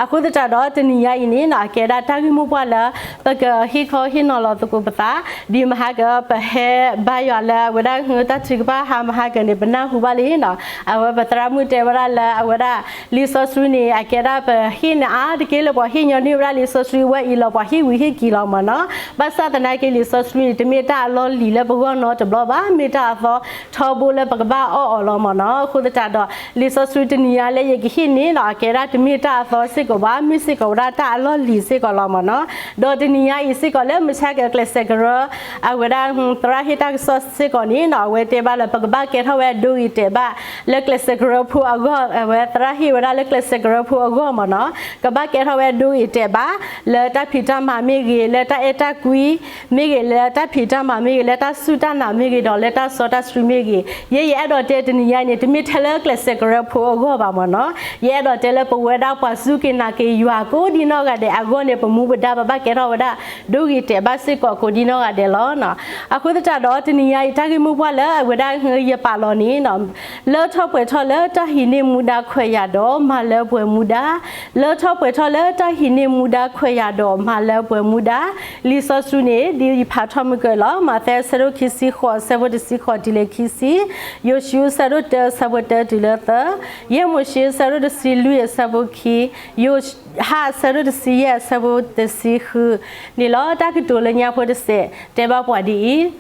အဃိသတးဒီးတနံၤညါအံၤန့ၣ်နီၤ အကဲဒၣ်တၢ်ဂ့ၢ်မိၢ်ပှၢ်လၢ ပကဟ့ၣ်ခီဟ့ၣ်နီၤလီၤသကိးပသး ဒ်မဟါကပဟဲဘါယွၤလၢအဝဲဒၣ်ဟုတၢ်ထုကဖၣ် ဟါမဟါကန့ၣ် ပနၢ်ဟူဘၣ်လံနီၤ. အဝဲပသရၣ်မုၣ်တဲဝဲဒၣ်လၢအဝဲဒၣ် လံာ်စီဆှံန့ၣ် အကဲဒၣ်ပဟ့ၣ်န့ၣ်အါတက့ၢ်လၢပှၤဟ့ၣ်ညီနုၢ်ဝဲဒၣ်လံာ်စီဆှံဝဲအံၤလီၤ ပှၤဟ့ၣ်ဝံၤဟ့ၣ်က့ၤလီၤမ့ၢ်နီၤ. ဘၣ်ဆၣ်သနာ်က့လံာ်စီဆှံန့ၣ် တမ့ၢ်တၢ်အလီၢ်လံၤလၢပဂီၢ်နီတဘျီဘၣ် မ့ၢ်တၢ်အသီထီဘိလၢပကဘၣ်အီၣ်အီၤလီၤမ့ၢ်နီၤ. အဃိသတးဒီး လံာ်စီဆှံတနံၤညါလၢယကဟ့ၣ်န့ၣ်နီၤ အကဲဒၣ်တမ့ၢ်တၢ်အသီစ့ၢ်ကီးဘၣ် မ့ၢ်စ့ၢ်ကီးဝဲဒၣ်တၢ်အလီၢ်လံၤစ့ၢ်ကီးလီၤမ့ၢ်နီၤ. ဒီးတနံၤညါအံၤစ့ၢ်ကီးလၢမုၢ်ဆါကကျဲးစၢးကရၢ အဝဲဒၣ် သရၣ်ဟ့ၣ်တၢ်ကစီၣ်စ့ၢ်ကီးန့ၣ်နီၤ အဝဲတဲဘၣ်လၢပကဘၣ်ကဲထီၣ်ဝဲဒိဂ့ၤတဲာ်ဘၣ် လၢကျဲးစၢးကရၢဖိအဂီၢ် အဝဲသရၣ်ဟ့ၣ်ဝဲဒၣ်လၢကျဲးစၢးကရၢဖိအဂီၢ်မ့ၢ်နီၤ ကဘၣ်ကဲထီၣ်ဝဲဒိဂ့ၤတဲာ်ဘၣ် လၢတၢ်ဖံးတၢ်မၤမ့ၢ်ဂ့ၤ လၢတၢ်အဲၣ်တၢ်ကွံမ့ၢ်ဂ့ၤ လၢတၢ်ဖံးတၢ်မၤမ့ၢ်ဂ့ၤ လၢတၢ်စူၢ်တၢ်နာ်မ့ၢ်ဂ့ၤ ဒီးလၢတၢ်စီတၢ်ဆှံမ့ၢ်ဂ့ၤ ယဲယအဲၣ်ဒိးတဲတနံၤညါန့ၣ် တမ့ၢ်ထဲလၢကျဲးစၢးကရၢဖိအဂီၢ်ဘၣ်မ့ၢ်နီၤ. ယအဲၣ်ဒိးတဲလၢပဝဲဒၣ်ပှၤစူၢ်က့ၤနာ်က့ၤယွၤကိးဒ်နီၢ်ဂၤဒဲးအဂီၢ်န့ၣ် ပမူပဒါပဘၣ်ကဲထီၣ်ဝဲဒၣ် ဒိဂ့ၤတဲာ်ဘၣ်စ့ၢ်ကီးကိးဒ်နီၢ်ဂၤဒဲးလီၤ. အဃိသတးဒီးတနံၤညါအံၤ တၢ်ဂ့ၢ်မိၢ်ပှၢ်လၢအဝဲဒၣ်ယပာ်လီၤန့ၣ်နီၤ လၢထီၣ်ပှဲၤထီၣ်လၢတၢ်ဟံးန့ၢ်မူဒါခွဲးယာ်ဒီး မၤလၢပှဲၤမူဒါ လၢထီၣ်ပှဲၤထီၣ်လၢတၢ်ဟံးန့ၢ်မူဒါခွဲးယာ်ဒီး မၤလၢပှဲၤမူဒါ လံာ်စီဆှံန့ၣ် ဒ်ယဖးထီၣ်မုၢ်ကၢလီၤ မးသဲအဆၢဒိၣ်ခံဆံဃိး အဆၢဖိတဆံဃိးတုၤလၢခံဆံ, ယိၤၡူအဆၢဒိၣ်တၢ အဆၢဖိတၢတုၤလၢသၢ, ယဲၢ်မိၤၡ့အဆၢဒိၣ်တဆံလွံၢ် အဆၢဖိခံ, ယိၤဟၣ်အဆၢဒိၣ်တဆံယဲၢ် အဆၢဖိတဆံဃုန့ၣ်လီၤ. တၢ်ကတိၤလၢညါဖိတစဲး တဲဘၣ်ပှၤဒ်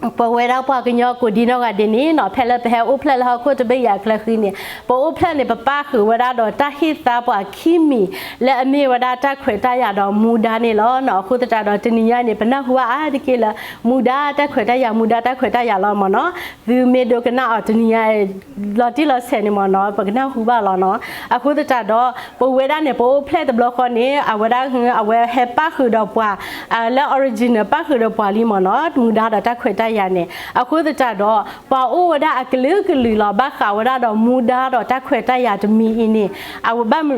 အံၤ ပဝဲဒၣ်ပှၤကညီကိးဒ်နီၢ်ဂၤဒဲးန့ၣ်နီၤ ဖဲလၢပဟဲအိၣ်ဖျဲၣ်လၢဟီၣ်ခိၣ်တဘ့ၣ်အံၤအချၢဃံန့ၣ် ပအိၣ်ဖျဲၣ်န့ၣ် ပပၣ်ဃုာ်ဝဲဒၣ်ဒီးတၢ်ဟ့ၣ်သါပှၤခံမံၤ လၢအမ့ၢ်ဝဲဒၣ်တၢ်ခွဲးတၢ်ယာ်ဒီးမူဒါန့ၣ်လီၤ. အဃိသတးဒီးတနံၤညါန့ၣ် ပနၢ်ဟူဘၣ်အါတက့ၢ်လၢ မူဒါတၢ်ခွဲးတၢ်ယာ် မူဒါတၢ်ခွဲးတၢ်ယာ်လီၤမ့ၢ်နီၤ. သုမ့ၢ်ဒိကနၣ်အီၤတနံၤညါ လီၤတံၢ်လီၤဆဲးန့ၣ်မ့ၢ်နီၤ ပကနၢ်ဟူဘၣ်လီၤနီၤ. အဃိသတးဒီး ပဝဲဒၣ်န့ၣ် ပအိၣ်ဖျဲၣ်တဘျီဃီန့ၣ် အဝဲဒၣ် အဝဲဟဲပၣ်ဃုာ်ဒီးပှၤ လၢ original ပၣ်ဃုာ်ဒီးပှၤလံမ့ၢ်နီၤ မူဒါဒီးတၢ်ခွဲးတၢ်ယာ်န့ၣ်. အဃိသတးဒီး ပှၤအိၣ်ဝဲဒၣ်အကလုာ်ကလုာ်လီၤ ဘၣ်ဃးဝဲဒၣ်ဒီးမူဒါဒီးတၢ်ခွဲးတၢ်ယာ်တမံၤအံၤန့ၣ် အဝဲ ဘၣ်မ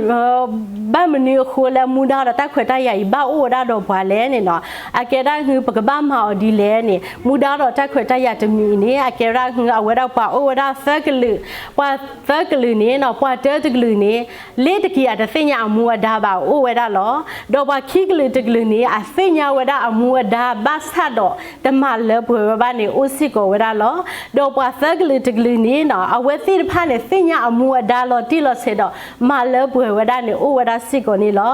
နုၤအဃိလၢမူဒါဒီးတၢ်ခွဲးတၢ်ယာ်အံၤ ဘၣ်အိၣ်ဝဲဒၣ်ဒီးပှၤလဲၣ်န့ၣ်နီၤ. အကဲဒၣ်ဟု ပကဘၣ်မၤအီၤဒ်လဲၣ်န့ၣ် မူဒါဒီးတၢ်ခွဲးတၢ်ယာ်တမံၤအံၤန့ၣ် အကဲဝဲဒၣ်ဟု အဝဲဒၣ်ပှၤအိၣ်ဝဲဒၣ်သၢကလုာ်, ပှၤသၢကလုာ်န့ၣ်နီၤ ပှၤတၢတကလုာ်န့ၣ် လ့တက့ၤအတသ့ၣ်ညါအမူအဒါဘၣ် အိၣ်ဝဲဒၣ်လီၤ. ဒီးပှၤခံကလုာ်တကလုာ်န့ၣ် အသ့ၣ်ညါဝဲဒၣ်အမူအဒါဘၣ်ဆၣ်ဒီး တမၤလၢပှဲၤဝဲဘၣ်န့ၣ် အိၣ်စ့ၢ်ကီးဝဲဒၣ်လီၤ. ဒီးပှၤသၢကလုာ်တကလုာ်န့ၣ်နီၤ အဝဲသ့ၣ်တဖၣ်န့ၣ် သ့ၣ်ညါအမူအဒါလီၤတံၢ်လီၤဆဲးဒီး မၤလၢပှဲၤဝဲဒၣ်န့ၣ် အိၣ်ဝဲဒၣ်စ့ၢ်ကီးန့ၣ်လီၤ.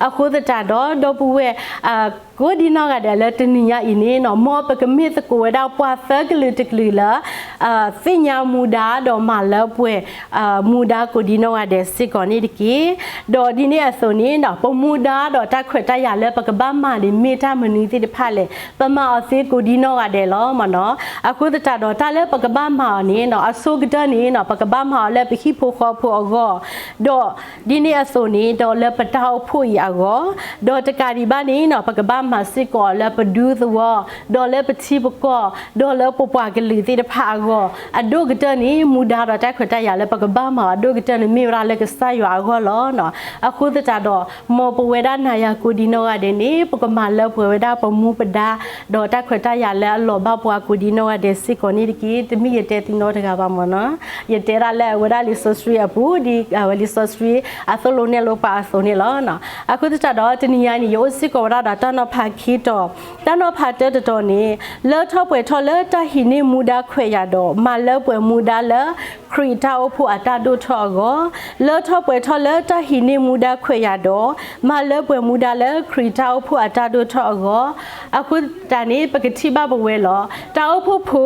အဃိသတးဒီး ဒီပုၢ်ဝဲၢ် ကိးဒ်နီၢ်ဂၤဒဲးလၢတနံၤညါအံၤန့ၣ်နီၤ မ်ပကမ့ၢ်သကိးဝဲဒၣ်ပှၤသၢကလုာ်တကလုာ်လၢ သ့ၣ်ညါမူဒါဒီးမၤလၢပှဲၤ မူဒါကိးဒ်နီၢ်ဂၤဒဲးစ့ၢ်ကီးန့ၣ်တက့ၢ်. ဒီးဒ်န့ၣ်အသိးန့ၣ်နီၤ ပမူဒါဒီးတၢ်ခွဲးတၢ်ယာ်လၢပကဘၣ်မၤန့ၣ် မ့ၢ်တၢ်မနုၤသ့ၣ်တဖၣ်လဲၣ် ပမၤအီၤသ့ကိးဒ်နီၢ်ဂၤဒဲးလီၤမ့ၢ်နီၤ. အဃိသတးဒီးတၢ်လၢပကဘၣ်မၤအီၤန့ၣ်နီၤ အဆိကတၢၢ်န့ၣ်နီၤ ပကဘၣ်မၤအီၤလၢပဟံၣ်ဖိဃီဖိအဂီၢ် ဒီးဒ်န့ၣ်အသိးန့ၣ် ဒီးလၢပတၢ်အိၣ်ဖှိၣ်အံၤအဂီၢ်, ဒီးတကးဒံးဘၣ်န့ၣ်နီၤ ပကဘၣ်မၤစ့ၢ်ကီးလၢပဒူသဝီ, ဒီးလၢပထံပကီၢ်, ဒီးလၢပပှၤကလုာ်သ့ၣ်တဖၣ်အဂီၢ်, အဒိၣ်ကတၢၢ်န့ၣ် မူဒါဒီးတၢ်ခွဲးတၢ်ယာ်လၢပကဘၣ်မၤအီၤအဒိၣ်ကတၢၢ်န့ၣ် မ့ၢ်ဝဲဒၣ်လၢကစၢ်ယွၤအဂီၢ်လီၤ. အဃိသတးဒီး မ်ပဝဲဒၣ်နၤယၤကိးဒ်နီၢ်ဂၤဒဲးန့ၣ် ပကမၤလၢပှဲၤဝဲဒၣ်ပမူပဒါ ဒီးတၢ်ခွဲးတၢ်ယာ်လၢအလီၤဘၣ်ပှၤကိးဒ်နီၢ်ဂၤဒဲးစ့ၢ်ကီးန့ၣ်တက့ၢ်. တမ့ၢ်ယတဲသ့နီတဂၤဘၣ်မ့ၢ်နီၤ, ယတဲဒၣ်လၢအဝဲဒၣ်လံာ်စီဆှံအပူၤ ဒ်အဝဲလံာ်စီဆှံအသိၣ်လိနဲၣ်လိပှၤအသိးန့ၣ်လီၤ. အဃိသတးဒီး တနံၤညါန့ၣ် ယအိၣ်စ့ၢ်ကီးဝဲဒၣ်ဒီးတၢ်နီၤဖးခံတီၤ, တၢ်နီၤဖးတၢတတီၤန့ၣ် လၢထီၣ်ပှဲၤထီၣ်လၢတၢ်ဟံးန့ၢ်မူဒါခွဲးယာ်ဒီး မၤလၢပှဲၤမူဒါလၢ ခရံာ်တၢ်အိၣ်ဖှိၣ်အတၢ်ဒိၣ်ထီၣ်အဂီၢ်, လၢထီၣ်ပှဲၤထီၣ်လၢတၢ်ဟံးန့ၢ်မူဒါခွဲးယာ်ဒီး မၤလၢပှဲၤမူဒါလၢခရံာ်တၢ်အိၣ်ဖှိၣ်အတၢ်ဒိၣ်ထီၣ်အဂီၢ်. အဃိသတးန့ၣ် ပကထံၣ်ဘၣ်ပဝဲလီၤ. တၢ်အိၣ်ဖှိၣ်ဖိ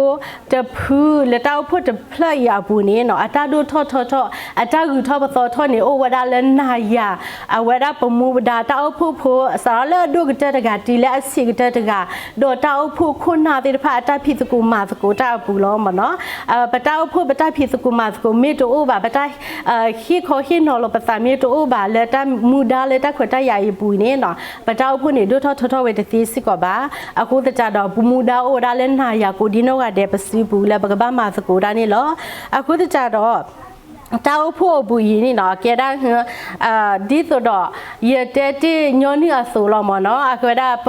တဖု လၢတၢ်အိၣ်ဖှိၣ်တဖျၢၣ်အံၤအပူၤန့ၣ်နီၤ အတၢ်ဒိၣ်ထီၣ်ထီထီၣ် အတၢ်ဂုၤထီၣ်ပသီထီၣ်န့ၣ် အိၣ်ဝဲဒၣ်လၢနၤယၤ အဝဲဒၣ်ပမူပဒါ တၢ်အိၣ်ဖှိၣ်ဖိ စးထီၣ်လၢအဒိၣ်ကတၢၢ်တဂၤ တုၤလၢအဆံးကတၢၢ်တဂၤ ဒီးတၢ်အိၣ်ဖှိၣ်ခိၣ်နၢ်သ့ၣ်တဖၣ် အတၢ်ဖံးသကိးမၤသကိးတၢ်အပူၤလီၤမ့ၢ်နီၤ. ပတၢ်အိၣ်ဖှိၣ်ပတၢ်ဖံးသကိးမၤသကိးမ့ၢ်တအိၣ်ဘၣ်, ပတၢ်ဟ့ၣ်ခီဟ့ၣ်နီၤလီၤပသးမ့ၢ်တအိၣ်ဘၣ် လၢတၢ်မူဒါလၢတၢ်ခွဲးတၢ်ယာ်အံၤအပူၤန့ၣ်နီၤ ပတၢ်အိၣ်ဖှိၣ်န့ၣ် ဒိၣ်ထီၣ်ထီထီၣ်ဝဲတသ့စ့ၢ်ကီးဘၣ်. အဃိသတးဒီး ပမူဒါအိၣ်ဝဲဒၣ်လၢနၤယၤကိးဒ်နီၢ်ဂၤဒဲးပစုပူၤလၢပကဘၣ်မၤသကိးဒၣ်န့ၣ်လီၤ. အဃိသတးဒီး တၢ်အိၣ်ဖှိၣ်အပူၤအံၤန့ၣ်နီၤ ကဲဒၣ် ဒ်သိးဒီး ယတဲတ့ၢ်ညီနုၢ်အသိးလီၤမ့ၢ်နီၤ, အကဝဲဒၣ်ပ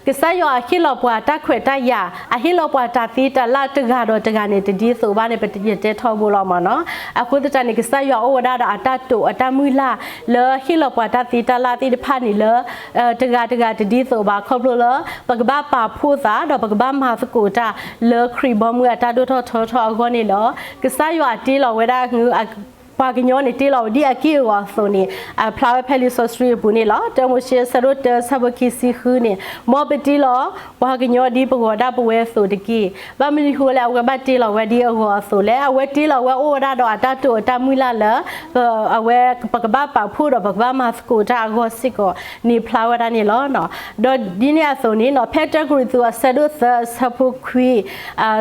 ကစၢ်ယွၤအဟ့ၣ်လီၤပှၤတၢ်ခွဲးတၢ်ယာ်, အဟ့ၣ်လီၤပှၤတၢ်သ့တၢ်လၢ်တဂၤဒီးတဂၤန့ၣ် တဒ်သိးဘၣ်န့ၣ် ပယတဲထီဘိလီၤမ့ၢ်နီၤ. အဃိသတးန့ၣ် ကစၢ်ယွၤအိၣ်ဝဲဒၣ်ဒီးအတၢ်တိာ်အတၢ်မုၢ်လၢ် လၢဟ့ၣ်လီၤပှၤတၢ်သ့တၢ်လၢ်သ့ၣ်တဖၣ်န့ၣ်လၢ တဂၤတဂၤတဒ်သိးဘၣ် ခီဖျိလၢ ပကဘၣ်ပာ်ဖှိၣ်သး ဒီးပကဘၣ်မၤသကိးတၢ်လၢခရံာ်ဘီမုၢ်အတၢ်ဒိၣ်ထီၣ်ထီထီၣ်အဂီၢ်န့ၣ်လီၤ. ကစၢ်ယွၤတ့လီၤဝဲဒၣ် ပှၤကညီန့ၣ်တ့လီၤဝဲဒ်အက့ၢ်အဂီၤအသိးန့ၣ် အဖျါဝဲဖဲလံာ်စီဆှံအပူၤန့ၣ်လီၤ. တၢမိၤၡ့အဆၢဒိၣ်တၢ ဆၢဖိခံဆံဃုန့ၣ် မ်ပတ့လီၤပှၤကညီဒ်ပဂီၤဒၣ်ပဝဲအသိးတက့ၢ်. ဘၣ်မနုၤဃိလဲၣ် အဝဲဘၣ်တ့လီၤဝဲဒ်အဂီၤအသိးလဲၣ်. အဝဲတ့လီၤဝဲအိၣ်ဝဲဒၣ်ဒီးအတၢ်တိာ်အတၢ်မုၢ်လၢ်လၢ အဝဲပကဘၣ်ပာ်ဖှိၣ်ဒီးပကဘၣ်မၤသကိးတၢ်အဂီၢ်စ့ၢ်ကီးန့ၣ်ဖျါဝဲဒၣ်န့ၣ်လီၤ. ဒီးဒ်န့ၣ်အသိးန့ၣ်နီၤ ဖဲတၢကရံၣ်သူးအဆၢဒိၣ်သၢအဆၢဖိခွံ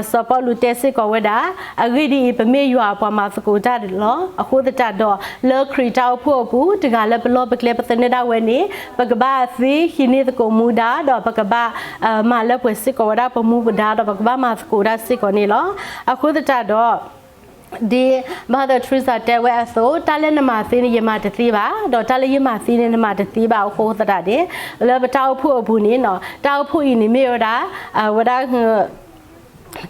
စီၤပီလူးတဲစ့ၢ်ကီးဝဲဒၣ် အဂ့ၢ်ဒ်အံၤ, ပမ့ၢ်ယွၤအပှၤမၤသကိးတၢ်လီၤ. အဃိသတးဒီး လၢခရံာ်တၢ်အိၣ်ဖှိၣ်အပူၤ တဂၤလၢပလီၢ်ပကျဲပသနၢၣ်ဒၣ်ဝဲန့ၣ် ပကဘၣ်သ့ဟံးန့ၢ်သကိးမူဒါ ဒီးပကဘၣ် မၤလၢပှဲၤစ့ၢ်ကီးဝဲဒၣ်ပမူပဒါ ဒီးပကဘၣ်မၤသကိးတၢ်စ့ၢ်ကီးန့ၣ်လီၤ. အဃိသတးဒီး ဒ် Mother Teresa တဲဝဲအသိး တၢ်လၢနမၤသ့န့ၣ် ယမၤတသ့ဘၣ်, ဒီးတၢ်လၢယမၤသ့န့ၣ် နမၤတသ့ဘၣ်အဃိသတးန့ၣ် လၢပတၢ်အိၣ်ဖှိၣ်အပူၤန့ၣ်နီၤ တၢ်အိၣ်ဖှိၣ်အံၤန့ၣ်မ့ၢ်ဝဲဒၣ် ဝဲဒၣ်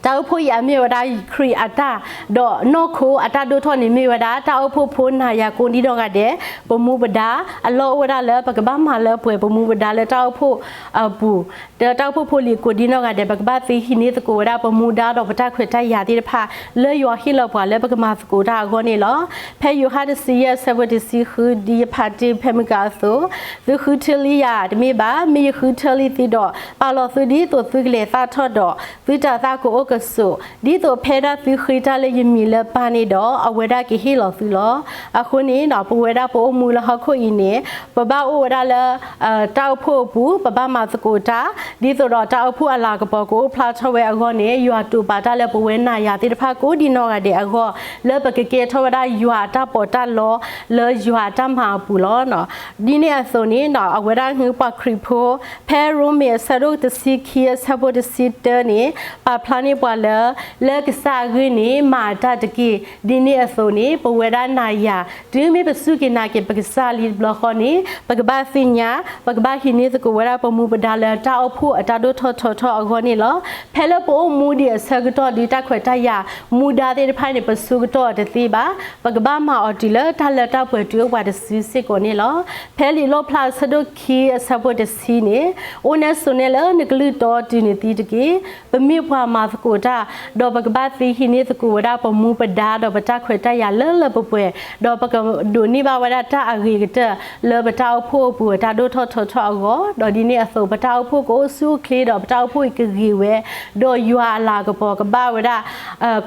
တၢ်အိၣ်ဖှိၣ်အံၤအမ့ၢ်ဝဲဒၣ်ခရံာ်အတၢ်, ဒီးနီၢ်ခိအတၢ်ဒိၣ်ထီၣ်န့ၣ်မ့ၢ်ဝဲဒၣ် တၢ်အိၣ်ဖှိၣ်ဖိနၤယၤကိးဒ်နီၢ်ဂၤဒဲး ပမူပဒါ အလီၢ်အိၣ်ဝဲဒၣ်လၢပကဘၣ်မၤလၢပှဲၤပမူပဒါလၢတၢ်အိၣ်ဖှိၣ်အပူၤ ဒီးတၢ်အိၣ်ဖှိၣ်ဖိလံၤကိးဒ်နီၢ်ဂၤဒဲး ပကဘၣ်သ့ဟံးန့ၢ်သကိးဝဲဒၣ်ပမူဒါဒီးပတၢ်ခွဲးတၢ်ယာ်သ့ၣ်တဖၣ် လၢယွၤဟ့ၣ်လီၤပှၤလၢပကမၤသကိးတၢ်အဂီၢ်န့ၣ်လီၤ. ဖဲယိၤဟၣ်တဆံယဲၢ်အဆၢဖိတဆံဃု ဒ်ယဖးတ့ၢ်ဖဲမုၢ်ကၤအသိး, သုဃုထၢလံယၤတမ့ၢ်ဘၣ်, မ့ၢ်ယဃုထၢလံသုဒီး ပာ်လီၤသုဒ်သိးသုကလဲၤသၣ်ထီၣ်ဒီး သုတၤသၣ်ကအိၣ်ကဆိး, ဒ်သိးဖဲဒၣ်သုဃ့တၢ်လၢယမံၤလၢပၢ်န့ၣ်ဒီး အဝဲဒၣ်ကဟ့ၣ်လီၤသုလီၤ. အဃိန့ၣ်ဒီး ပဝဲဒၣ်ပအိၣ်မူလၢဟီၣ်ခိၣ်အံၤန့ၣ် ပဘၣ်အိၣ်ဝဲဒၣ်လၢ တၢ်အိၣ်ဖှိၣ်အပူၤ ပဘၣ်မၤသကိးတၢ် ဒ်သိးဒီးတၢ်အိၣ်ဖှိၣ်အလၤကပီၤကအိၣ်ဖျါထီၣ်ဝဲအဂီၢ်န့ၣ် ယွၤတိာ်ပာ်တၢ်လၢပဝဲနၤယၤသ့ၣ်တဖၣ်ကိးဒ်နီၢ်ဂၤဒဲးအဂီၢ် လၢပကကဲထီၣ်ဝဲဒၣ်ယွၤအတၢ်ပီးတၢ်လီ လၢယွၤအတၢ်မၤအပူၤလီၤ. ဒ်န့ၣ်အသိးန့ၣ် အဝဲဒၣ်ဟုပှၤခရံာ်ဖိ ဖဲရိမ့ၤအဆၢဒိၣ်တဆံခံအဆၢဖိတဆံတၢန့ၣ် ပာ်ဖျါန့ၢ်ပှၤလၢ လၢကစၢ်အဂ့ၢ်န့ၣ် မၤအတၢ်တက့ၢ်. ဒ်န့ၣ်အသိးန့ၣ် ပဝဲဒၣ်နၤယၤ တုၤမ့ၢ်ပစူၢ်က့ၤနာ်က့ၤပကစၢ်လံတဘျီဃီန့ၣ် ပကဘၣ်သ့ၣ်ညါ ပကဘၣ်ဟံးန့ၢ်သကိးဝဲဒၣ်ပမူပဒါလၢတၢ်အိၣ်ဖှိၣ်အတၢ်ဒိၣ်ထီၣ်ထီထီၣ်အဂီၢ်န့ၣ်လီၤ. ဖဲလၢပအိၣ်မူဒံးအဆၢကတီၢ်ဒုး တၢ်ခွဲးတၢ်ယာ်မူဒါသ့ၣ်တဖၣ်န့ၣ် ပဆိကတီၢ်အီၤတသ့ဘၣ်. ပကဘၣ်မၤအီၤတုၤလၢတၢ်လၢတၢ်ပှဲၤတုၤအိၣ်ပှၤတစုစ့ၢ်ကီးန့ၣ်လီၤ. ဖဲလံာ်လီၣ်ဖျါအဆၢဒိၣ်ခံအဆၢဖိတဆံန့ၣ် အိၣ်နဲဆိးနဲလၢနကလုၢ်တီတုၤနသံတက့ၢ်. ပမ့ၢ်ပှၤမၤသကိးတၢ် ဒီးပကဘၣ်သ့ဟံးန့ၢ်သကိးဝဲဒၣ်ပမူပဒါ ဒီးပတၢ်ခွဲးတၢ်ယာ်လၢလၢပှဲၤပှဲၤ, ဒီးပကဒိးန့ၢ်ဘၣ်ဝဲဒၣ်တၢ်အဂ့ၤကတၢၢ် လၢပတၢ်အိၣ်ဖှိၣ်အပူၤအတၢ်ဒိၣ်ထီၣ်ထီထီၣ်အဂီၢ်, ဒီးဒ်န့ၣ်အသိး ပတၢ်အိၣ်ဖှိၣ်ကအိၣ်ဆူၣ်အိၣ်ချ့ ဒီးပတၢ်အိၣ်ဖှိၣ်အံၤကဂ့ၤဝဲ, ဒီးယွၤအလၤကပီၤကဘၣ်ဝဲဒၣ်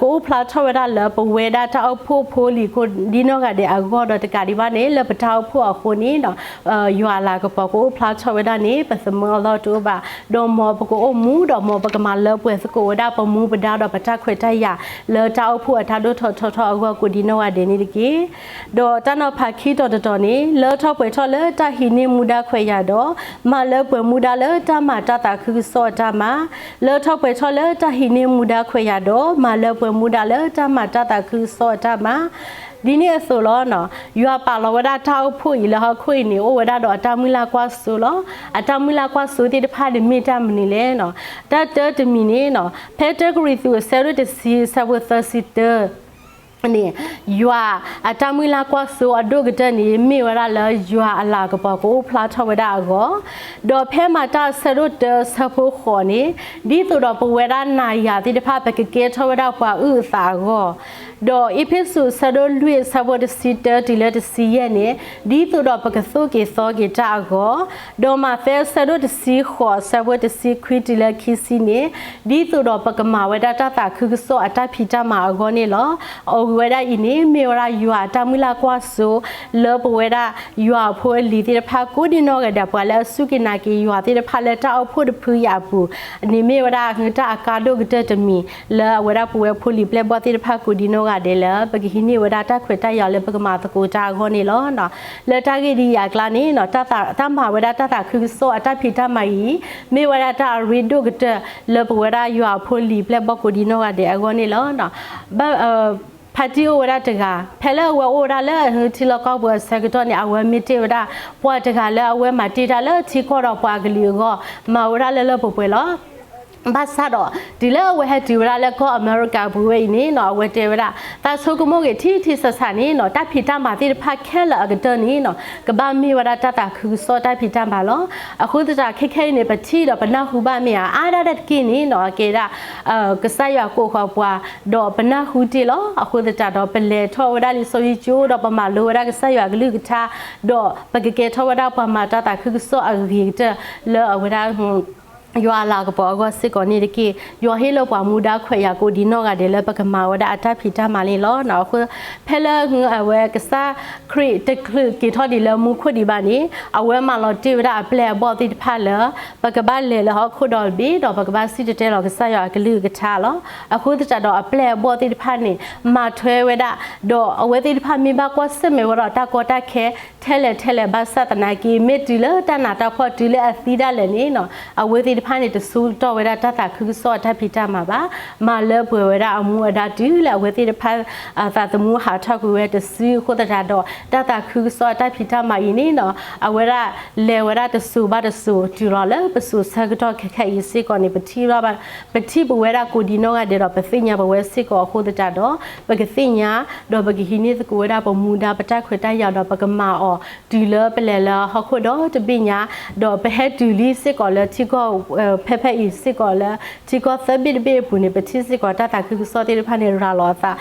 ကအိၣ်ဖျါထီၣ်ဝဲဒၣ်လၢပဝဲဒၣ်တၢ်အိၣ်ဖှိၣ်ဖိလံၤကိးဒ်နီၢ်ဂၤဒဲးအဂီၢ် ဒီးတကးဒံးဘၣ်န့ၣ် လၢပတၢ်အိၣ်ဖှိၣ်အဃိန့ၣ်ဒီး ယွၤအလၤကပီၤကအိၣ်ဖျါထီၣ်ဝဲဒၣ်န့ၣ် ပသမၢအလီၢ်တအိၣ်ဘၣ်. ဒီးမ်ပကအိၣ်မူ ဒီးမ်ပကမၤလၢပှဲၤသကိးဝဲဒၣ်ပမူပဒါ ဒီးပတၢ်ခွဲးတၢ်ယာ် လၢတၢ်အိၣ်ဖှိၣ်အတၢ်ဒိၣ်ထီၣ်ထီထီၣ်အဂီၢ်ကိးဒ်နီၢ်ဂၤဒဲးန့ၣ်တက့ၢ်. ဒီးတၢ်နီၤဖးခံတီၤတတီၤန့ၣ် လၢထီၣ်ပှဲၤထီၣ်လၢတၢ်ဟံးန့ၢ်မူဒါခွဲးယာ်ဒီး မၤလၢပှဲၤမူဒါလၢတၢ်မၤတၢ်သးခုကစီၣ်အတၢ်မၤ, လၢထီၣ်ပှဲၤထီၣ်လၢတၢ်ဟံးန့ၢ်မူဒါခွဲးယာ်ဒီး မၤလၢပှဲၤမူဒါလၢတၢ်မၤတၢ်သးခုကစီၣ်အတၢ်မၤ ဒ်န့ၣ်အသိးလီၤ. ယွၤပာ်လီၤဝဲဒၣ်တၢ်အိၣ်ဖှိၣ်အံၤလၢဟီၣ်ခိၣ်အံၤန့ၣ် အိၣ်ဝဲဒၣ်ဒီးအတၢ်မုၢ်လၢ်ကွၢ်စိလီၤ. အတၢ်မုၢ်လၢ်ကွၢ်စိသ့ၣ်တဖၣ်န့ၣ်မ့ၢ်တၢ်မနုၤလဲၣ်. တၢ်တၢတမံၤန့ၣ် ဖဲတၢကရံၣ်သူးအဆၢဒိၣ်တဆံအဆၢဖိသၢဆံတၢ န့ၣ် ယွၤအတၢ်မုၢ်လၢ်ကွၢ်စိအဒိၣ်ကတၢၢ်န့ၣ် မ့ၢ်ဝဲဒၣ်လၢယွၤအလၤကပီၤကအိၣ်ဖျါထီၣ်ဝဲဒၣ်အဂီၢ်, ဒီးဖဲမၤတၢ်အဆၢဒိၣ်တၢအဆၢဖိဃိးန့ၣ် ဒ်သိးဒီးပဝဲဒၣ်နၤယၤသ့ၣ်တဖၣ် ပကကဲထီၣ်ဝဲဒၣ်ပှၤအုၣ်အသးအဂီၢ်, ဒီးအ့းဖ့းစူးအဆၢဒိၣ်လွံၢ်အဆၢဖိတဆံတၢတုၤလၢတဆံယဲၢ်န့ၣ် ဒ်သိးဒီးပကသိၣ်က့ၤသီက့ၤတၢ်အဂီၢ်, ဒီးမးသဲအဆၢဒိၣ်တဆံဃိးအဆၢဖိတဆံခွံတုၤလၢခံဆံန့ၣ် ဒ်သိးဒီးပကမၤဝဲဒၣ်တၢ်သးခုကစီၣ်အတၢ်ဖံးတၢ်မၤအဂီၢ်န့ၣ်လီၤ. အဝဲဒၣ်အံၤန့ၣ် မ့ၢ်ဝဲဒၣ်ယွၤအတၢ်မုၢ်လၢ်ကွၢ်စိ လၢပဝဲဒၣ်ယွၤအဖိအလံၤသ့ၣ်တဖၣ် ကိးဒံနီၢ်ဂၤဒဲး ပှၤလၢအစူၢ်က့ၤနာ်က့ၤယွၤသ့ၣ်တဖၣ်လၢတၢ်အိၣ်ဖှိၣ်တဖုအံၤအပူၤန့ၣ် မ့ၢ်ဝဲဒၣ်တၢ်အကါဒိၣ်ကတၢၢ်တမံၤ လၢအဝဲဒၣ်ပဝဲဖိလံၤပျဲၢ်ဘီၣ်သ့ၣ်တဖၣ်ကိးဒံနီၢ်ဂၤဒဲးလၢ ပကဟံးန့ၢ်ဝဲဒၣ်တၢ်ခွဲးတၢ်ယာ်လၢပကမၤသကိးတၢ်အဂီၢ်န့ၣ်လီၤ. လၢတၢ်ဂ့ၢ်ဒ်အံၤအကျါန့ၣ် တၢ်မၤဝဲဒၣ်တၢ်သးခုကစီၣ်အတၢ်ဖံးတၢ်မၤအံၤ မ့ၢ်ဝဲဒၣ်တၢ်အရ့ဒိၣ်ကတၢၢ်လၢပဝဲဒၣ်ယွၤအဖိလံၤပျဲၢ်ဘီၣ်ကိးဒံနီၢ်ဂၤဒဲးအဂီၢ်န့ၣ်လီၤ. ဘၣ် ဖါတံၢ်အိၣ်ဝဲဒၣ်တဂၤ ဖဲလၢအဝဲအိၣ်ဝဲဒၣ်လၢအထံလီၢ်ကီၢ်ပူၤအဆၢကတီၢ်န့ၣ် အဝဲမ့ၢ်တ့ၢ်ဝဲဒၣ် ပှၤတဂၤလၢအဝဲမၤတ့ၢ်တၢ်လၢထံကီၢ်ဒီးပှၤကလုာ်အဂီၢ် မၤဝဲဒၣ်လၢလၢပှဲၤပှဲၤလီၤ. ဘၣ်ဆၣ်ဒီး တုၤလၢအဝဲဟဲတုၤဝဲဒၣ်လၢကီၢ်အမဲရကၤအပူၤဝဲအံၤန့ၣ်နီၤ အဝဲတဲဝဲဒၣ် သးဆိကမိၣ်ဂ့ၤထံထံဆးဆးန့ၣ်နီၤ တၢ်ဖံးတၢ်မၤသ့ၣ်တဖၣ်ခဲလၢာ်အကတၢၢ်န့ၣ်နီၤ ကဘၣ်မ့ၢ်ဝဲဒၣ်တၢ်သးခုကစီၣ်တၢ်ဖံးတၢ်မၤလီၤ. အဃိသတးခဲခဲအံၤန့ၣ် ပထံၣ်ဒီးပနၢ်ဟူဘၣ်မ့ၢ်ဧါ အါဒၣ်တက့ၢ်န့ၣ်နီၤ အကဲဒၣ် ကစၢ်ယွၤကိးဃီၤပှၤ ဒီးပနၢ်ဟူတ့ၢ်လီၤ. အဃိသတးဒီး ပလဲၤထီၣ်ဝဲဒၣ်လံာ်စီဆှံကၠိ ဒီးပမၤလိဝဲဒၣ်ကစၢ်ယွၤအကလုၢ်ကထါ ဒီးပကကဲထီၣ်ဝဲဒၣ်ပှၤမၤတၢ်သးခုကစီၣ်အဂ့ၤကတၢၢ်လၢအဝဲဒၣ် ယွၤအလၤကပီၤအဂီၢ်စ့ၢ်ကီးန့ၣ်တက့ၢ်. ယွၤဟ့ၣ်လီၤပှၤမူဒါခွဲးယာ်ကိးဒံးနီၢ်ဂၤဒဲးလၢပကမၤဝဲဒၣ်အတၢ်ဖံးတၢ်မၤန့ၣ်လီၤ. အဃိ ဖဲလၢအဝဲကစၢ်ခရံာ်တချုးက့ၤထီၣ်ဒံးလၢမူခိၣ်ဒံးဘၣ်န့ၣ် အဝဲမၤလီၤတ့ၢ်ဝဲဒၣ်အပျဲၢ်အဘီၣ်သ့ၣ်တဖၣ်လၢ ပကဘၣ်လဲၤလၢဟီၣ်ခိၣ်ဒီဘ့ၣ် ဒီးပကဘၣ်စံၣ်တဲၤတဲလီၤကစၢ်ယွၤအကလုၢ်ကထါလီၤ. အဃိသတးဒီးအပျဲၢ်အဘီၣ်သ့ၣ်တဖၣ်န့ၣ် မၤထွဲဝဲဒၣ် ဒီးအဝဲသ့ၣ်တဖၣ်မ့ၢ်ဘၣ်ကွၢ်ဆၢၣ်မဲာ်ဝဲဒီးတၢ်ကီတၢ်ခဲ ထဲလဲၣ်ထဲလဲၣ်ဘၣ်ဆၣ်သနာ်က့ မ့ၢ်တုၤလၢတၢ်နးတၢ်ဖှီၣ်တုၤလၢအသံဒၣ်လဲာ်န့ၣ်နီၤ အဝဲသ့ၣ်တဖၣ်န့ၣ် တဆိကတီၢ်ဝဲဒၣ်တၢ်သးခုကစီၣ်အတၢ်ဖံးတၢ်မၤဘၣ်. မၤလၢပှဲၤဝဲဒၣ်အမူအဒါတုၤလၢအဝဲသ့ၣ်တဖၣ် သးသမူဟးထီၣ်ကွံာ်ဝဲတစုအဃိသတးဒီး တၢ်သးခုကစီၣ်အတၢ်ဖံးတၢ်မၤအံၤန့ၣ်နီၤ အဝဲဒၣ်လဲၤဝဲဒၣ်တစိၤဘၣ်တစိၤတုၤလီၤလၢပစိၤဆၢကတီၢ်ခဲခဲအံၤစ့ၢ်ကီးန့ၣ် ပထံၣ်ဘၣ် ပထံၣ်ပဝဲဒၣ်ကိးဒံးနီၢ်ဂၤဒဲးဒီး ပသ့ၣ်ညါပဝဲစ့ၢ်ကီးအဃိသတးဒီး ပကသ့ၣ်ညါ ဒီးပကဟံးန့ၢ်သကိးဝဲဒၣ်ပမူဒါပတၢ်ခွဲးတၢ်ယာ်ဒီးပကမၤအီၤ တုၤလၢပလဲၤလၢဟီၣ်ခိၣ်ဒီတဘ့ၣ်ညါ ဒီးပဟဲတုၤလံစ့ၢ်ကီးလၢထံကီၢ် ဖဲဖဲအံၤစ့ၢ်ကီးလၢ ထံကီၢ်သၢဘ့ၣ်တဘ့ၣ်အပူၤန့ၣ် ပထံၣ်စ့ၢ်ကီးတၢ်သးခုကစီၣ်သ့ၣ်တဖၣ်န့ၣ် ရၤလီၤအသး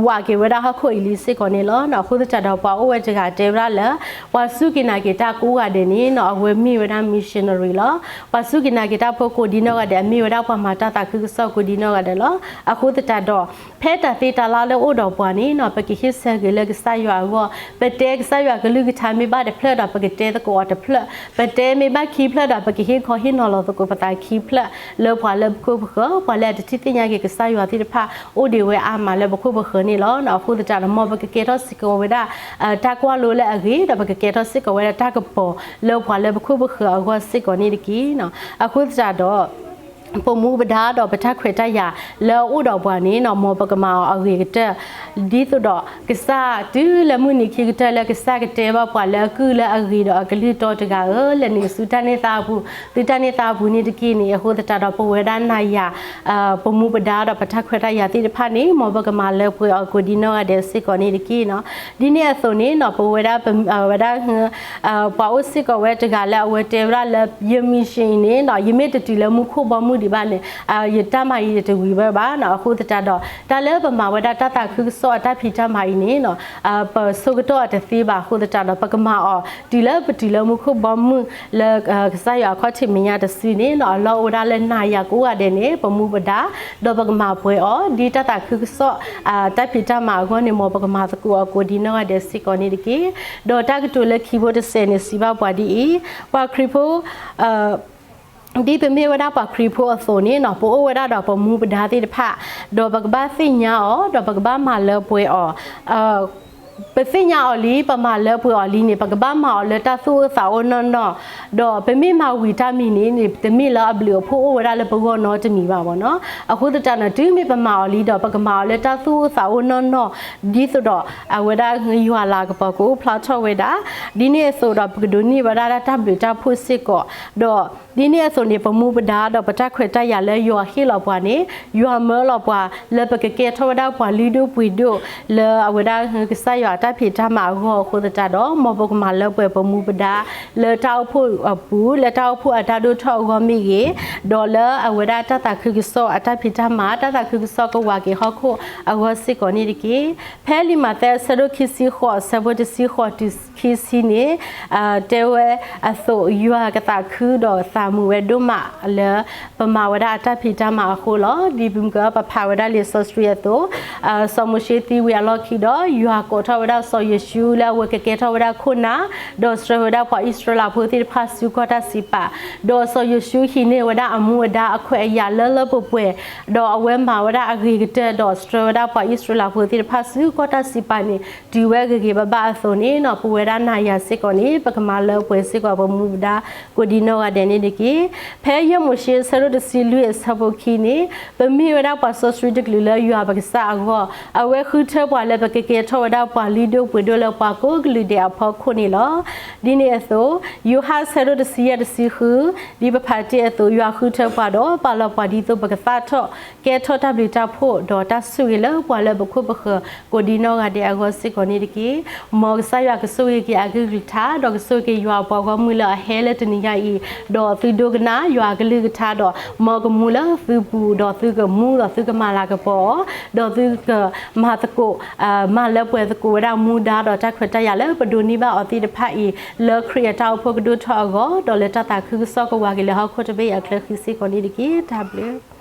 ဝးက့ၤဝဲဒၣ်ဟီၣ်ခိၣ်အံၤလံစ့ၢ်ကီးန့ၣ်လီၤ. အဃိသတးဒီးပှၤအိၣ်ဝဲတဂၤတဲဝဲဒၣ်လၢ ပှၤစူၢ်က့ၤနာ်က့ၤတၢ်ကိးဂၤဒဲးန့ၣ်နီၤ အဝဲမ့ၢ်ဝဲဒၣ် missionary လီၤ. ပှၤစူၢ်က့ၤနာ်က့ၤတၢ်ဖိကိးဒံးနီၢ်ဂၤဒဲး အမ့ၢ်ဝဲဒၣ်ပှၤမၤတၢ်သးခုကစီၣ်ကိးဒံးနီၢ်ဂၤဒဲးလီၤ. အဃိသတးဒီး ဖဲတၢ်သ့တၢ်လၢ်လၢအိၣ်ဒီးပှၤန့ၣ်နီၤ ပကဟ့ၣ်ဆၢက့ၤလၢကစၢ်ယွၤအဂီၢ် ပတဲကစၢ်ယွၤကလုၢ်ကထါမ့ၢ်ဘၣ်တဖျၢၣ်ဒီး ပကတဲသကိးအီၤတဖျၢၣ် ပတဲမ့ၢ်ဘၣ်ခံဖျၢၣ်ဒီးပကဟ့ၣ်ခီဟ့ၣ်နီၤလီၤသကိးပသးခံဖျၢၣ် လၢပှၤလၢပခိၣ်ပဃၢၤ ပှၤလၢအတထံၣ်သ့ၣ်ညါက့ၤကစၢ်ယွၤသ့ၣ်တဖၣ် အိၣ်ဒံးဝဲအါမးလၢပခိၣ်ပဃၢၤန့ၣ်လီၤ. အဃိသတးဒီး မ်ပကကဲထီၣ်စ့ၢ်ကီးဝဲဒၣ် တၢ်ကွၢ်လိလၢအဂ့ၤ ဒီးပကကဲထီၣ်စ့ၢ်ကီးဝဲဒၣ်တၢ်ကပီၤလၢပှၤလၢပခိၣ်ပဃၢၤအဂီၢ်စ့ၢ်ကီးန့ၣ်တက့ၢ်. အဃိသတးဒီး ပမူပဒါဒီးပတၢ်ခွဲးတၢ်ယာ်လၢအအိၣ်ဒီးပှၤန့ၣ်နီၤ မ်ပကမၤအီၤအဂ့ၤကတၢၢ် ဒ်သိးဒီးကစၢ်တုၤလၢမုၢ်နံၤခံကတၢၢ်လၢကစၢ်ကတဲဘၣ်ပှၤလၢအကုၢ်လၢအဂ့ၤဒီးအကလုၢ်တီတဂၤဧၢ, လဲၤနုာ်ဆူတၢ်န့ၢ်သါအပူၤ, သုတၢ်န့ၢ်သါအပူၤန့ၣ်တက့ၢ်န့ၣ်, အဃိသတးဒီးပဝဲဒၣ်နၤယၤ ပမူပဒါဒီးပတၢ်ခွဲးတၢ်ယာ်သ့ၣ်တဖၣ်န့ၣ် မ်ပကမၤလၢပှဲၤအီၤကိးဒံနီၢ်ဂၤဒဲးစ့ၢ်ကီးန့ၣ်တက့ၢ်နီၤ. ဒ်န့ၣ်အသိးန့ၣ်နီၤ ပဝဲဒၣ် ဝဲဒၣ် ပှၤအိၣ်စ့ၢ်ကီးဝဲတဂၤလၢအဝဲတဲဝဲဒၣ်လၢ ယ mission အံၤန့ၣ်နီၤ ယမ့ၢ်တတုၤလၢမူခိၣ်ဘီမုၢ်ဒံးဘၣ်န့ၣ် ယတၢ်မၤအံၤယတဝံၤဝဲဘၣ်နီၤ. အဃိသတးဒီး တၢ်လၢပမၤဝဲဒၣ်တၢ်သးခုကစီၣ်အတၢ်ဖံးတၢ်မၤအံၤန့ၣ်နီၤ ပဆိကတီၢ်အတသ့ဘၣ်အဃိသတးဒီး ပကမၤအီၤ တုၤလၢပတုၤလၢမူခိၣ်ဘီမုၢ်လၢ ကစၢ်ယွၤအခီၣ်ထံးမဲာ်ညါတစုန့ၣ်နီၤ အလီၢ်အိၣ်ဝဲဒၣ်လၢနၤယၤကိးဂၤဒဲးန့ၣ် ပမူပဒါ ဒီးပကမၤပှဲၤအီၤ ဒ်တၢ်သးခုကစီၣ် တၢ်ဖံးတၢ်မၤအဂီၢ်န့ၣ် မ်ပကမၤသကိးအီၤကိးဒံနီၢ်ဂၤဒဲးစ့ၢ်ကီးန့ၣ်တက့ၢ်. ဒီးတၢ်ကတိၤလၢခံဖိတစဲးန့ၣ် စံးဘၣ်ပှၤဒ်အံၤ, ပှၤခရံာ်ဖိ ဒ်ပမ့ၢ်ဝဲဒၣ်ပှၤခရံာ်ဖိအသိးန့ၣ်နီၤ ပအိၣ်ဝဲဒၣ်ဒီးပမူပဒါသ့ၣ်တဖၣ် ဒီးပကဘၣ်သ့ၣ်ညါအီၤ ဒီးပကဘၣ်မၤလၢပှဲၤအီၤ ပသ့ၣ်ညါအီၤလံ ပမၤလၢပှဲၤအီၤလံန့ၣ် ပကဘၣ်မၤအီၤလၢတၢ်သူၣ်အိၣ်သးအိၣ်နီၢ်နီၢ်, ဒီးပမ့ၢ်မၤဝံၤတၢ်မံၤန့ၣ်န့ၣ် တမ့ၢ်လၢအဘျုးအဖှိၣ်အိၣ်ဝဲဒၣ်လၢပဂီၢ်နီတမံၤဘၣ်မ့ၢ်နီၤ. အဃိသတးန့ၣ် တုၤမ့ၢ်ပမၤအီၤလံဒီး ပကမၤအီၤလၢတၢ်သူၣ်အိၣ်သးအိၣ်နီၢ်နီၢ် ဒ်သိးဒီး အဝဲဒၣ်ယွၤလၤကပီၤကအိၣ်ဖျါထီၣ်ဝဲဒၣ် ဒ်န့ၣ်အသိးဒီး ပကဒိးန့ၢ်ဝဲဒၣ်တၢ်ဘျုးတၢ်ဖှိၣ်စ့ၢ်ကီး ဒီး ဒ်န့ၣ်အသိးန့ၣ် ပမူပဒါဒီးပတၢ်ခွဲးတၢ်ယာ်လၢယွၤဟ့ၣ်လီၤပှၤန့ၣ် ယွၤမၢလီၤပှၤလၢပကကဲထီၣ်ဝဲဒၣ်ပှၤလုၢ်ဒိၣ်ပှ့ၤဒိၣ် လၢအဝဲဒၣ်ကစၢ်ယွၤအတၢ်ဖံးတၢ်မၤအဂီၢ်အဃိသတးဒီး မ်ပကမၤလၢပှဲၤပမူပဒါ လၢတၢ်အိၣ်ဖှိၣ်အပူၤ လၢတၢ်အိၣ်ဖှိၣ်အတၢ်ဒိၣ်ထီၣ်အဂီၢ်မ့ၢ်ဂ့ၤ, ဒီးလၢအဝဲဒၣ်တၢ်သးခုကစီၣ်အတၢ်ဖံးတၢ်မၤ တၢ်သးခုကစီၣ်ကဝၤက့ၤဟီၣ်ခိၣ်အဂီၢ်စ့ၢ်ကီးန့ၣ်တက့ၢ်. ဖဲလံာ်မးသဲအဆၢဒိၣ်ခံဆံဃိး အဆၢဖိတဆံဃိးတုၤခံဆံန့ၣ် တဲဝဲအသိး ယွၤကသးခုဒီးသးမုာ်ဝဲဒိၣ်မးလၢ ပမၤဝဲဒၣ်အတၢ်ဖံးတၢ်မၤအဃိလီၤ. ဒ်ပမ့ၢ်ကပဖးဝဲဒၣ်လံာ်စီဆှံအသိး စီၤမိၤၡ့သံဝံၤအလီၢ်ခံဒီး ယွၤကိး ထီၣ်ဝဲဒၣ်စီၤယိၤၡူလၢအဝဲကကဲထီၣ်ဝဲဒၣ်ခိၣ်နၢ်, ဒီးဆှၢဝဲဒၣ်ပှၤအံၣ်စရ့လးဖိသ့ၣ်တဖၣ်ဆူကီၢ်တၢ်စံးပာ်, ဒီးစီၤယိၤၡူဟံးန့ၢ်ဝဲဒၣ်အမူအဒါအခွဲးအယာ်လၢလၢပှဲၤပှဲၤ, ဒီးအဝဲမၤဝဲဒၣ်အဂ့ၤကတၢၢ် ဒီးဆှၢဝဲဒၣ်ပှၤအံၣ်စရ့လးဖိသ့ၣ်တဖၣ်ဆူကီၢ်တၢ်စံးပာ်န့ၣ် တုၤဝဲဂ့ၤဂ့ၤဘၣ်ဘၣ်အသိးန့ၣ်နီၤ ပဝဲဒၣ်နၤယၤစ့ၢ်ကီးန့ၣ် ပကမၤလၢပှဲၤစ့ၢ်ကီးပမူဒါ ကိးဒံနီၢ်ဂၤဒဲးန့ၣ်တက့ၢ်. ဖဲယဲၢ်မိၤၡ့အဆၢဒိၣ်တဆံလွံၢ်အဆၢဖိခံန့ၣ်, ပမ့ၢ်ဝဲဒၣ်ပှၤစီဆှံတကလုာ်လၢယွၤပကစၢ်အဂီၢ်, အဝဲဃုထၢပှၤလၢပကကဲထီၣ်ဝဲဒၣ်ပှၤလုၢ်ဒိၣ်ပှ့ၤဒိၣ်လၢပှၤကိးကလုာ်ဒဲးအဖီခိၣ်န့ၣ်လီၤ. ဒ်န့ၣ်အသိး, ယိၤဟၣ်အဆၢဒိၣ်တဆံယဲၢ်တဆံဃု, ဒ်ပဖးတ့ၢ်အသိး ယွၤဃုထၢပှၤဒီးပာ်လီၤပှၤဒ်သိး ပကသၣ်ထီၣ်ကဲထီၣ်တၢ်ဘျုးတၢ်ဖှိၣ် ဒီးတၢ်ဆိၣ်ဂ့ၤလၢပှၤလၢပခိၣ်ပဃၢၤ ကိးဒံနီၢ်ဂၤဒဲးအဂီၢ်စ့ၢ်ကီးန့ၣ်တက့ၢ်. မ်ကစၢ်ယွၤကဆိၣ်ဂ့ၤက့ၤအကလုၢ်ကထါ ဒီးကဆိၣ်ဂ့ၤက့ၤယွၤအပှၤဂီၢ်မုၢ်လၢအဟဲလၢတနံၤညါအံၤ, ဒီးသုဒိကနၣ်ယွၤအကလုၢ်ကထါဒီး မ်ကမူလၢသုပူၤ ဒီးသုကမူဒီးသုကမၤလၤကပီၤအီၤ, ဒီးသုကမၤသကိး မၤလၢပှဲၤသကိးဝဲဒၣ်မူဒါဒီးတၢ်ခွဲးတၢ်ယာ်လၢပဒိးန့ၢ်ဘၣ်အီၤသ့ၣ်တဖၣ်အံၤ လၢခရံာ်အတၢ်အိၣ်ဖှိၣ်ကဒိၣ်ထီၣ်အဂီၢ်, ဒီးလၢတၢ်သးခုကစီၣ်ကဝၤက့ၤလၢဟီၣ်ခိၣ်တဘ့ၣ်အံၤအချၢဃံစ့ၢ်ကီးန့ၣ်တက့ၢ်. တၢ်ဘျုး